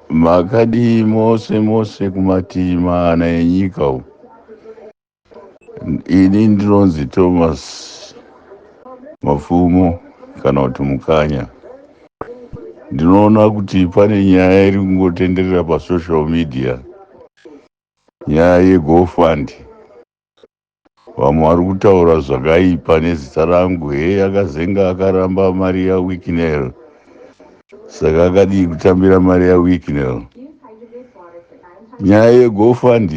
Makadii mose mose kumativi mana enyika uku. Ini ndinonzi Thomas Mapfumo kana kuti Mukanya. Ndinoona kuti pane nyaya iri kungotenderera pasocial media, nyaya yeGoFund. Vamwe vari kutaura zvakaipa nezita rangu, hei akazenga akaramba mari yaWicknell, saka akadii kutambira mari yaWicknell. Nyaya yeGoFund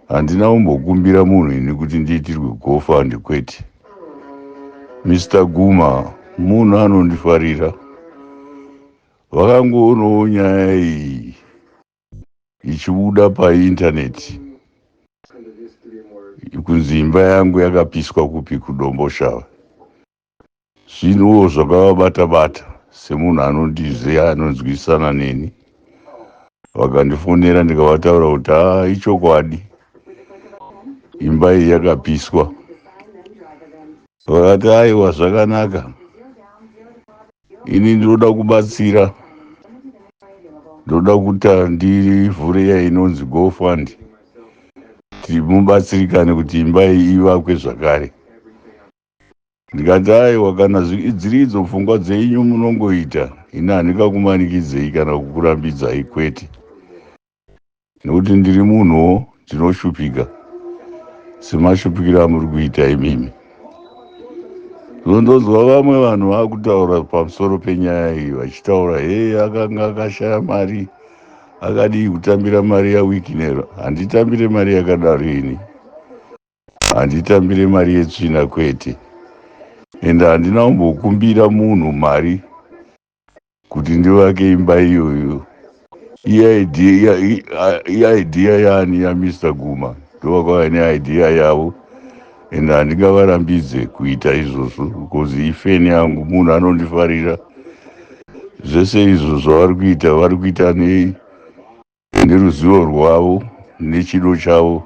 handina kumbokumbira munhu ini kuti ndiitirwe GoFund, kwete. Mr Guma munhu anondifarira, vakangoonawo nyaya iyi ichibuda paindaneti kunzi imba yangu yakapiswa kupi kuDomboshava. Zvinhuwo zvakavabata bata semunhu anondiziva, anonzwisana neni. Vakandifonera ndikavataura kuti haa, ichokwadi, imba iyi yakapiswa. Vakati aiwa, zvakanaka, ini ndinoda kubatsira, ndoda kuti ndivhure iya inonzi GoFund kuti mubatsirikane kuti imba iyi ivakwe zvakare. Ndikati aiwa, kana dziri idzo pfungwa dzenyu munongoita, ini handingakumanikidzei kana kukurambidzai, kwete, nekuti ndiri munhuwo ndinoshupika semashupikiro amuri kuita imimi. Ndonzwa vamwe vanhu vakutaura pamusoro penyaya iyi vachitaura, hei, akanga akashaya mari, akadii kutambira mari yaWicknell. Handitambire mari yakadaro ini, handitambire mari yetsvina, kwete. Ende handina kumbokumbira munhu mari kuti ndivake imba iyoyo. Iidea yani yaMr Guma, ndovakauya neidea yavo, ende handingavarambidze kuita izvozvo because ifan yangu, munhu anondifarira. Zvese izvo zvavari kuita, vari kuita neruzivo rwavo nechido chavo,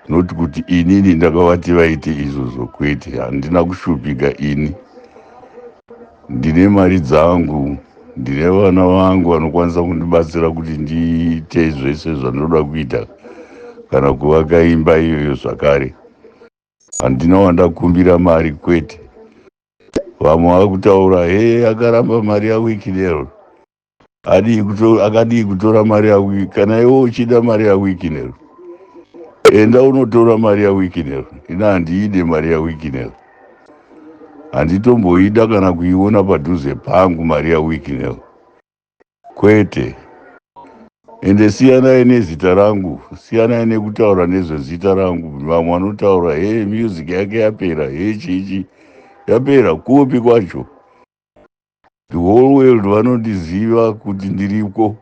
noti kuti inini ndakavati vaite izvozvo, kwete. Handina kushupika ini, ndine mari dzangu, ndine vana vangu vanokwanisa kundibatsira kuti ndiite zvese zvandinoda kuita kana kuvaka imba iyoyo zvakare. Handina wandakumbira mari, kwete. Vamwe vakutaura, he, akaramba mari yaWicknell, akadii kutora mari yaWicknell. Kana iwe uchida mari yaWicknell, enda unotora mari yaWicknell. Ina handiide mari yaWicknell, handitomboida kana kuiona padhuze pangu mari yaWicknell, kwete. Ende siyanai nezita rangu, siyanai nekutaura nezvezita rangu. Vamwe vanotaura, he, music yake yapera, he, chichi yapera. Kupi kwacho? The whole world vanondiziva kuti ndiriko,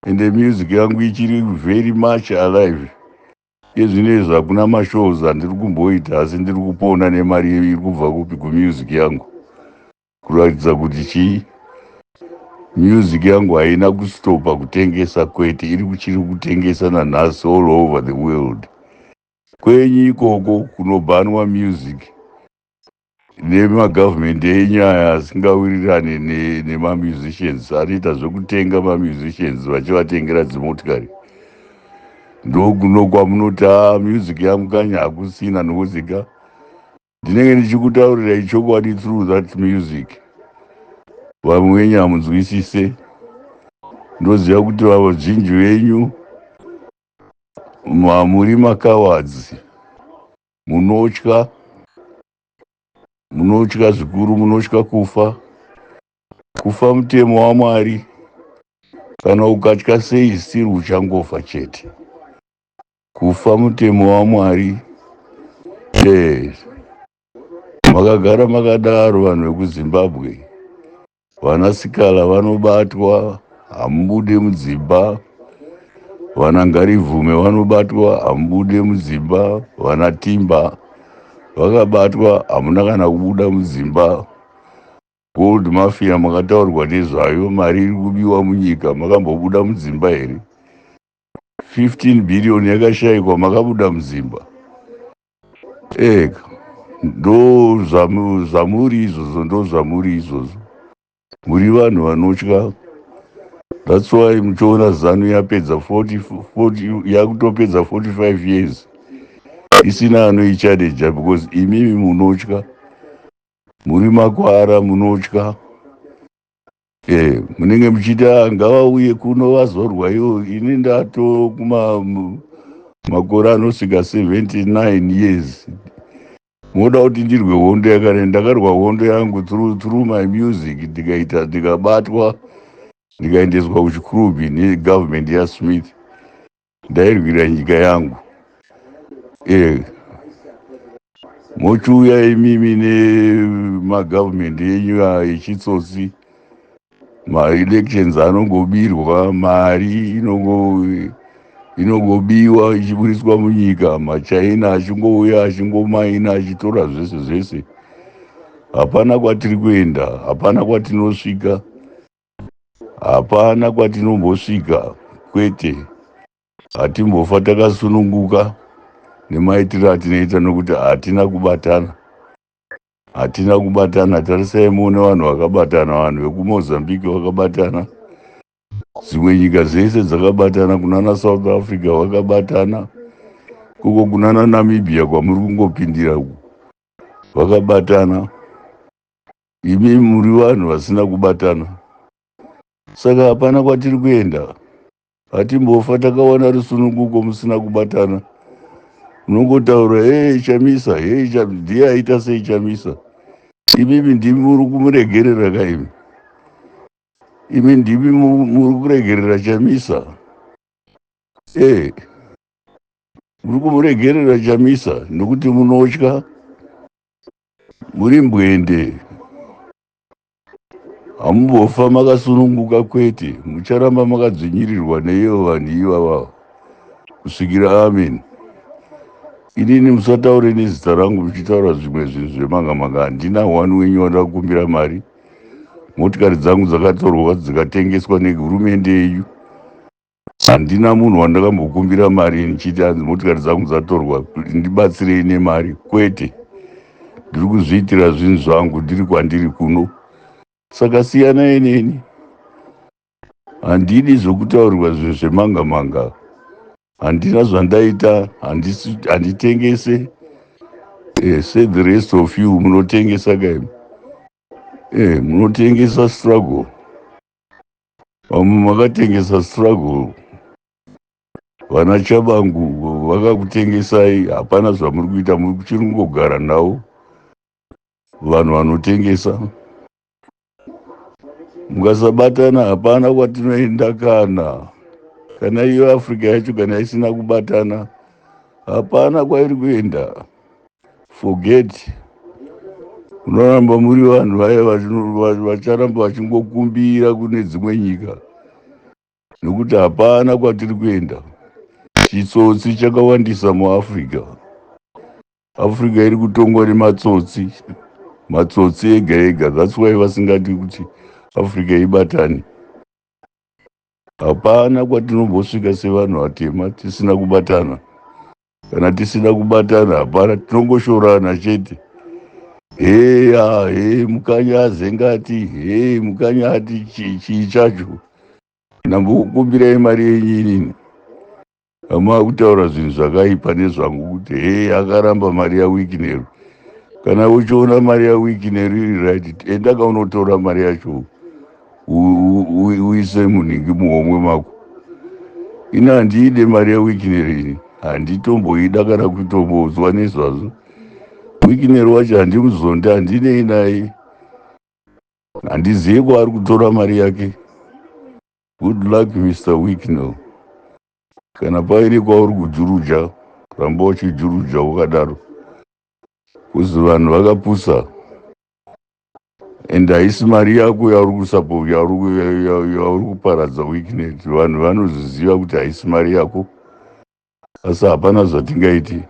ende music yangu ichiri very much alive. Izvinezvi hakuna mashows andiri kumboita, asi ndiri kupona nemari iri kubva kupi? Kumusic yangu. Kuratidza kuti chii? Music yangu haina kustopa kutengesa, kwete, iri kuchiri kutengesa nanhasi all over the world. Kwenyu ikoko kunobhanwa music nemagavhumendi enyu aya asingawirirani nemamusicians, anoita zvekutenga mamusicians vachivatengera dzimotikari, ndokuno kwamunoti a music yaMukanya hakusina. Nokusika ndinenge ndichikutaurirai chokwadi through that music. Vamwe venyu hamunzwisise. Ndoziva kuti vazhinji venyu muri macowards, munotya, munotya zvikuru, munotya kufa. Kufa mutemo waMwari. Kana ukatya sei, still uchangofa chete. Kufa mutemo waMwari. Makagara makadaro vanhu vekuZimbabwe. Vanasikala vanobatwa, hamubude mudzimba. Vana Ngarivhume vanobatwa, hamubude mudzimba. Vana Timba vakabatwa, hamuna kana kubuda mudzimba. Gold mafia makataurwa nezvayo, mari iri kubiwa munyika, makambobuda mudzimba here? 15 billion yakashayikwa, makabuda mudzimba ega? Ndo zvamuri izvozvo, ndo zvamuri izvozvo. Muri vanhu vanotya. That's why muchiona ZANU yapedza 40, 40, yakutopedza 45 years isina anoichallenger, because imimi munotya, muri makwara, munotya. Munenge muchiti, "Ah, ngavauye kuno vazorwa ivo." Ini ndato kuma makore anosvika 79 years, moda kuti ndirwe hondo yakare? Ndakarwa hondo yangu through my music, ndikaita, ndikabatwa, ndikaendeswa kuChikurubi negovernment yaSmith. Ndairwira nyika yangu. Mochiuya imimi nemagovernment enyu echitsotsi, maelections anongobirwa, mari inongobiwa ichiburiswa munyika, maChina achingouya achingomaina, achitora zvese zvese. Hapana kwatiri kuenda, hapana kwatinosvika, hapana kwatinombosvika, kwete. Hatimbofa takasununguka nemaitiro atinoita, nokuti hatina kubatana, hatina kubatana. Tarisai muone vanhu vakabatana. Vanhu vekuMozambique vakabatana, dzimwe nyika dzese dzakabatana, kunana South Africa vakabatana, koko kunana Namibia kwamuri kungopindira uku vakabatana. Imi muri vanhu vasina kubatana, saka hapana kwatiri kuenda. Hatimbofa takawana rusununguko musina kubatana. Unongotaura, "Hei Chamisa, hei." Ndiye aita sei Chamisa? Imimi ndimi muri kumuregerera kaimi. Imi ndimi muri kuregerera Chamisa. Muri kumuregerera Chamisa nokuti munotya, muri mbwende. Hamumbofa makasununguka, kwete. Mucharamba makadzvinyirirwa neivo vanhu ivava kusvikira amen. Inini musataure nezita rangu muchitaura zvimwe zvinhu zvemanga manga. Handina one wenyu wandakumbira mari. Motikari dzangu dzakatorwa dzikatengeswa nehurumende yenyu. Handina munhu wandakambokumbira mari ndichiti, "Hanzi motikari dzangu dzatorwa, ndibatsirei nemari." Kwete, ndiri kuzviitira zvinhu zvangu ndiri kwandiri kuno, saka siyanai neni. Handidi zvokutaurirwa zvinhu zvemanga manga. Handina zvandaita, handitengese. Say the rest of you munotengesa kaimi. Munotengesa struggle, vamwe makatengesa struggle. Vana Chabangu vakakutengesai, hapana zvamuri kuita, muri kuchiri kungogara navo vanhu vanotengesa. Mukasabatana, hapana kwatinoenda. Kana iyo Africa yacho, kana isina kubatana, hapana kwairi kuenda. Forget, munoramba muri vanhu vaya vacharamba vachingokumbira kune dzimwe nyika, nokuti hapana kwatiri kuenda. Chitsotsi chakawandisa muAfrica. Africa iri kutongwa nematsotsi, matsotsi ega ega. That's why vasingadi kuti Africa ibatane. Hapana kwatinombosvika sevanhu vatema tisina kubatana. Kana tisina kubatana, hapana, tinongoshorana chete. Heya, he, Mukanya azengati, he, Mukanya ati chii chacho? Ndambokukumbirai mari yenyu inini? Hama kutaura zvinhu zvakaipa nezvangu kuti, "He, akaramba mari yaWicknell." Kana uchiona mari yaWicknell iri right, enda kaunotora mari yacho, uise munhingi muhomwe mako. Ini handiide mari yaWicknell, ini handitomboida kana kutombozwa nezvazvo. Wicknell wacho handimuzondi, handinei naye, handizivi kwaari kutora mari yake. Good luck, Mr Wicknell. Kana paine kwauri kujuruja, ramba uchijuruja wakadaro, kuzi vanhu vakapusa. And haisi mari yako yauri kusapo yauri kuparadza, Wicknell. Vanhu vanozviziva kuti haisi mari yako, asi hapana zvatingaiti.